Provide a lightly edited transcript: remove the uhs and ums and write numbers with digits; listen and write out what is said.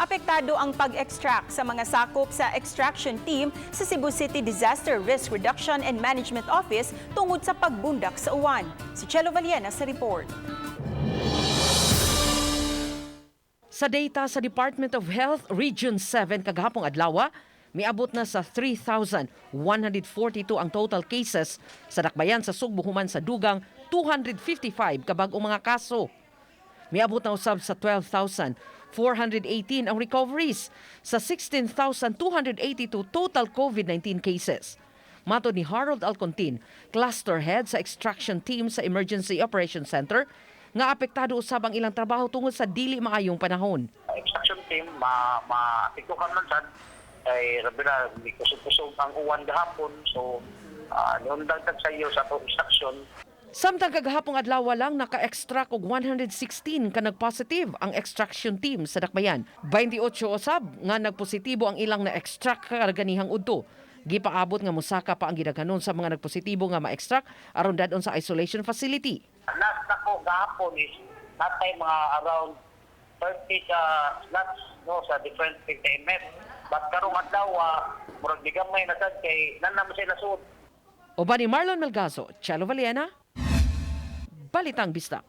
Apektado ang pag-extract sa mga sakop sa extraction team sa Cebu City Disaster Risk Reduction and Management Office tungod sa pagbundak sa uwan. Si Chelo Valiena sa report. Sa data sa Department of Health Region 7 kagahapong adlaw, miabot na sa 3,142 ang total cases sa dakbayan sa Sugbo human sa dugang 255 ka bag-ong mga kaso. Miabot na usab sa 12,418 ang recoveries sa 16,282 total COVID-19 cases. Matod ni Harold Alcontin, cluster head sa extraction team sa Emergency Operations Center, nga apektado usab ang ilang trabaho tungod sa dili maayong panahon. Extraction team ma maapektuhan man sad kay rabi na kusog-kusog ang uwan gahapon, so niundang tag sa iyo sa atong extraction. Samtang kagahapong adlaw lang naka-extract og 116 ka nagpositive ang extraction team sa Dakbayan. 28 usab nga nagpositibo ang ilang na-extract kaganihang udto. Gipaabot nga mosaka pa ang gidaghanon sa mga nagpositibo nga ma-extract aron dadon sa isolation facility. Last na ko gahapon is natay mga around 30 ka slots, no, sa different PTMF, but karong adlaw murag gigamay na sad kay nan naman sila suod. Uban ni Marlon Melgazo, Chelo Valiena, Balitang Bisdak.